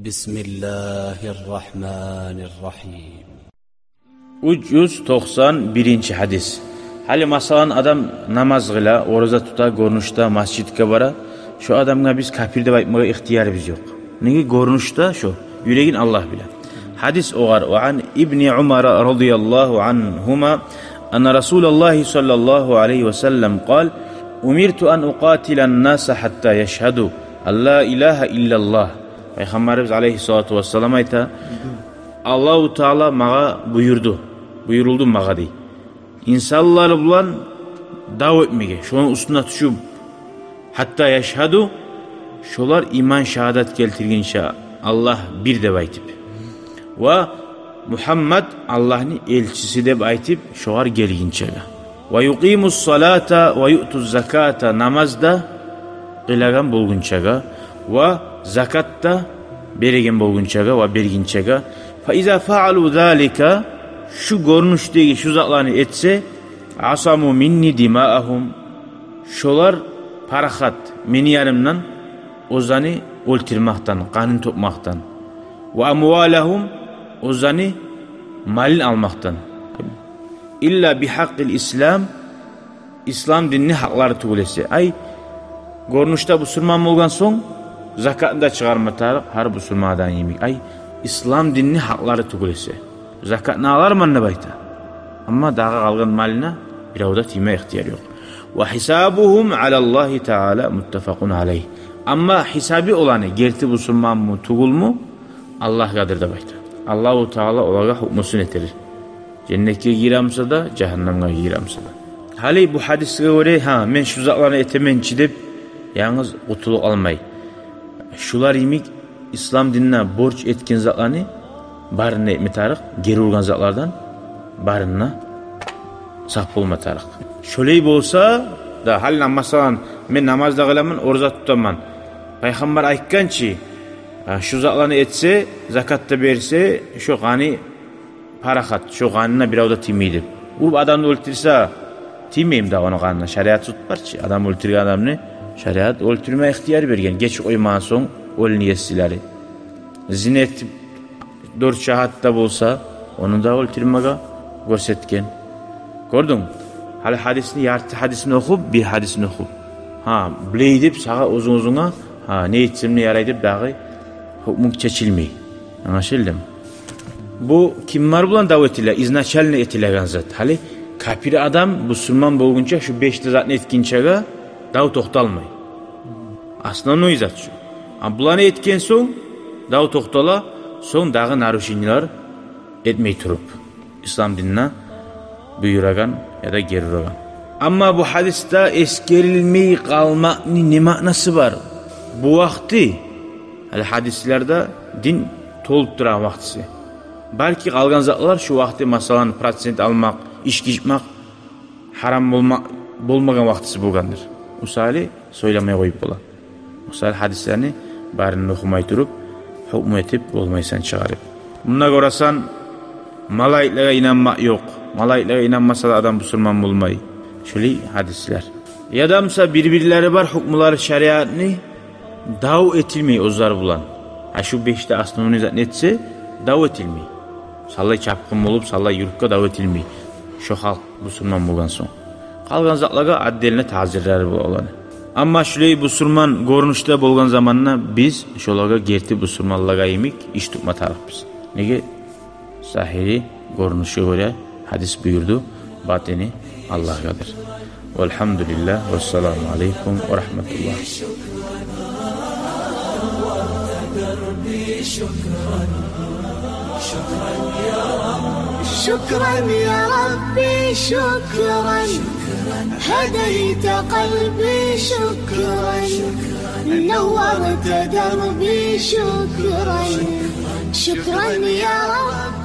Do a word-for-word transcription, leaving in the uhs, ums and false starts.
بسم الله الرحمن الرحيم. Уьч юз токъсан биринчи гьадис. Гьали, масала, адам намаз къыла, ораза тута, гёрюнюшде масжидге бара. Шо адамгъа биз капир деп айтмагъа ихтиярыбыз ёкъ. Неге? Гёрюнюшде шо, юрегин Аллагь биле. Гьадис огъар: وعن ابن عمر رضي الله عنهما أن رسول الله صلى الله عليه وسلم قال: أمرت أن أقاتل الناس حتى يشهدوا أن لا إله إلا الله. Пайхаммарыбыз алайгьиссалату вассалам айта: Аллагьу Таала магъа буюрду, буюрулду магъа, дей, инсанлар булан дав этмеге, шону уьстюне тюшюп, حتى يشهدوا, шолар иман шагьадат гелтиргинче, Аллагь бир деп айтып, ва Мугьаммад Аллагьны элчиси деп айтып, шогъар гелгинчеге. ويقيموا الصلاة ويؤتوا الزكاة, намаз да къылагъан болгъунчагъа, ва закат да береген болгъунчагъа ва бергинчеге. فإذا فعلوا ذلك, шу гёрюнюшдеги шу затланы этсе, عصموا مني دماءهم, шолар парахат мени янымдан оьзлени оьлтюрмекден, къанын тёкмекден. وأموالهم, оьзлени малын алмакъдан. إلا بحق الإسلام, ислам динни гьакълары тюгюл эсе. Ай, гёрюнюшде бусурман болгъан сонг, закатны да чыгъарма тарыкъ гьар бусурман адам йимик. Ай, ислам динни гьакълары тюгюл эсе. Закатны аларман деп айта. Амма дагъы къалгъан малына биревде тийме ихтияр ёкъ. وحسابهم على الله تعالى متفق عليه. Амма гьисаби оланы, герти бусурманмы, тюгюлмю, Аллагьгъадыр деп айта. Аллагьу Таала олагъа гьукмусун этер. Женнетге гире буса да, жагьаннамгъа гире буса да. Гьали бу гьадисге гёре, гьа, мен шу затланы этемен чи деп, янгыз къутулуп къалмай. Шулар йимик ислам динине борч этген затланы барын да этме тарыкъ, гери ургъан затлардан барын да сакъ болма тарыкъ. Шолай болса да, гьали, масала, мен намаз да къыламан, ораза тутаман. Пайхаммар айтгъан чы, а, шу затланы этсе, закат да берсе, шо къаны парахат, шо къанына бирев де тиймей деп. Уруп адамны оьлтюрсе, тиймейми дагъы ону къанына? Шариат суд бар чы. Адам оьлтюрген адамны шариат оьлтюрме ихтияр берген, гечип къоймагъан сонг оьлюню еслери. Зина этип, дёрт шагьат да болса, ону да оьлтюрмеге гёрсетген. Гёрдюнг? Гьали гьадисни, ярты гьадисни охуп, бир гьадисни охуп, гьа, булай деп сагъа оьзюнг-оьзюнге, гьа, не этсем не ярай деп дагъы гьукмунг чечилмей. Англашылдымы? Бу кимлер булан дав этиле? Изначально этилеген зат. Гьали капир адам бусурман болгъунча, шу беш де затны этгинчеге дав токъталмай. Основной зат шу. А буланы этген сонг дав токътала, сонг дагъы нарушениелер этмей туруп, ислам динине буюрагъан яда гери урагъан. Амма бу гьадисде эсгерилмей къалмакъны не маънасы бар? Бу вакъти, гьали гьадислерде дин толуп турагъан вакътиси. Балки къалгъан затлар шу вакъти, масала, процент алмакъ, ички ичмек гьарам болма-, болмагъан вакътиси болгъандыр. Мисали, сёйлемей къоюп бола. Мисали, гьадислени барын охумай туруп, гьукму этип болмайсан чыгъарып. Мунда гёресен, малайиклеге инанмакъ ёкъ. Малайиклеге инанмаса да адам бусурман болмай. Шулай гьадислер. Яда буса бир-бирлери бар гьукмулары шариатны, дав этилмей оьзлер булан. Гьа, шу беш де основной затны этсе, дав этилмей. Саллай чапгъын болуп, саллай юртгъа дав этилмей. Шо халкъ бусурман болгъан сонг. Къалгъан затлагъа отдельно тазирлери бола оланы. Амма шулай бусурман гёрюнюшде болгъан заманда биз шолагъа герти бусурманлагъа йимик иш тутма тарыкъбыз. Неге? Загьири, гёрюнюшге гёре, гьадис буюрду, батини Аллагьгъадыр. والحمد لله والسلام عليكم ورحمة الله. شكرا يا ربي، شكرا. هديت قلبي، شكرا. نورت دربي، شكرا. شكرا يا رب.